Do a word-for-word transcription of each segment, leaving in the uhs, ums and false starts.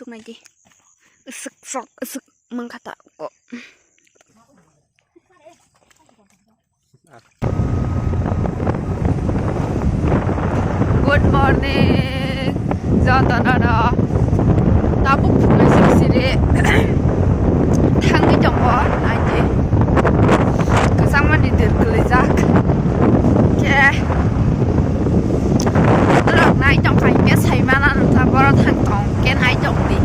Tuk nai di. Isik sok, isik mangkha ta ko. Good morning, jotono no. Tabuk phunai sik siri thangwi tongo, nai di. Kwchangma ni dir kwlaijak. Khe norok nai tongkha, hingke sai mana nukha, borok thang tong khe nai tong di.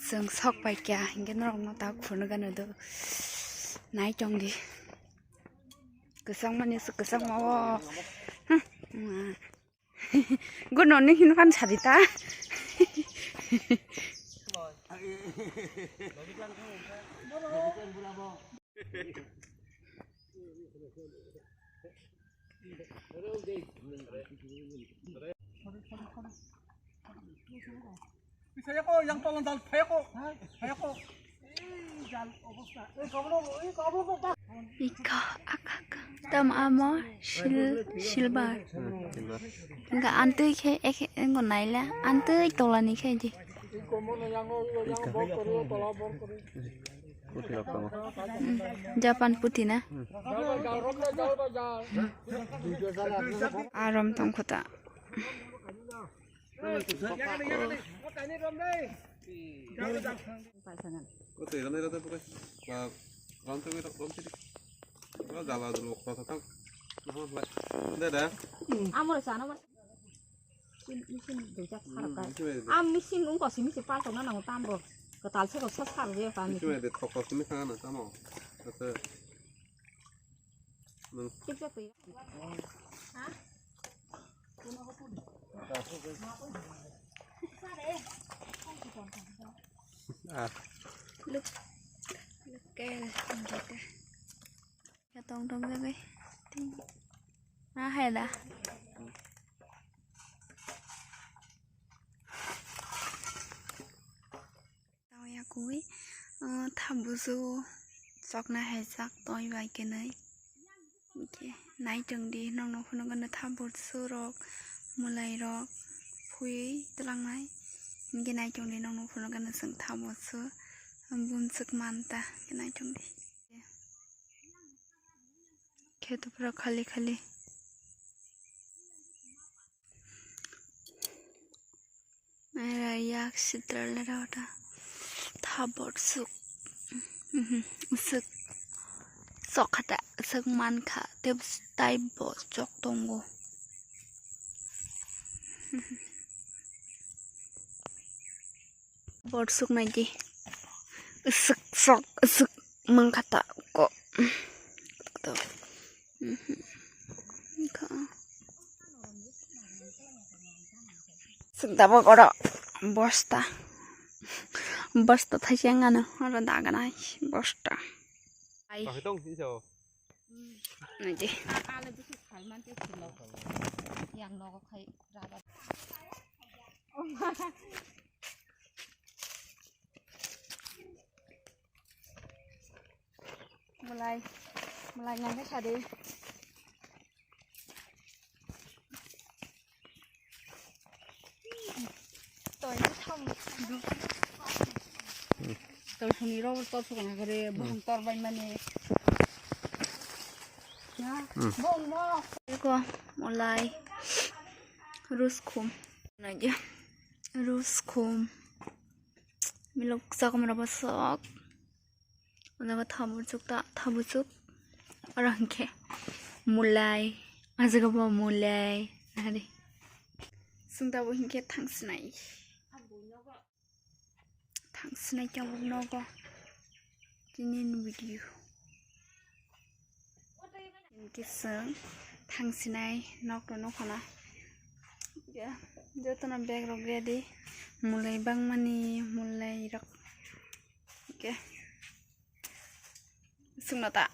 Chwng sok pai kya, hingke norok no ta khurna gana do. Nai tong di. Kwchang mani se kwchang ma o. Hm, ma. Good morning hin phan sari ta. Phayako, yang tolong dal, phayako, phayako. Ika, aka, aka. Tam amo sil-, silver. Enggak antui khe, ek, enggak naila, antui tolani khe di. Hmm, Japan puti na. Arom tong khuta. Amore sana mare. Sin, sin dujak sarok kai. Am missing ung kosi misi pal tong na nang tambo. Ketal se kosa sar je pa misi. Misi de thok kosi misi na tamo. Kata. Nang. Tik se tu. Ha? Ah. Look. Look ke. Ya tong tong jagai. Ah, hai da. Tao ya kui, ah, thabusu chokna hai chak toi bai kenai. Hingke nai tong di, nong nong phunuk gana thabusu rok, mwlai rok, phui twlangnai. Hingke nai tong di, nong nong phunuk gana chwng thabusu, bumswk manta, hingke nai tong di. Kheto pura khali khali. Naira yak sitra lera ota. Thabor suk. Mhm, suk. Sok khata, suk man kha. Tei bo chok tongo. Borsuk nai di. Isik sok, isik mangkha ta ko. To. Mhm. Kha. Sik dabo koro bosta. Bosta thaiseng ano, oro daganai bosta. Ai. Nai di. Ala dikhi khalman te khilo. Yang nogo khai raba. Malai, malai nangkhe sadi. Toi ni thang. Toi suni ro tor sukang kare, bung tor bai mani. Ya, bung mo. Eko, malai. Ruskhum. Naija. Ruskhum. Milok sakom rabo sok. O jaga thabuchuk ta, thabuchuk. Oro hinkhe mulai. O jaga bo mulai. Ari. Chwng tabuk hinkhe thangsinai. Thangsinai tabuk nogo. Tini ni video. Hinkhe chwng thangsinai nok rwno khana. Ya. Jotono bag rok ready. Mulai bangmani mulai rok. Okay. Sungno ta.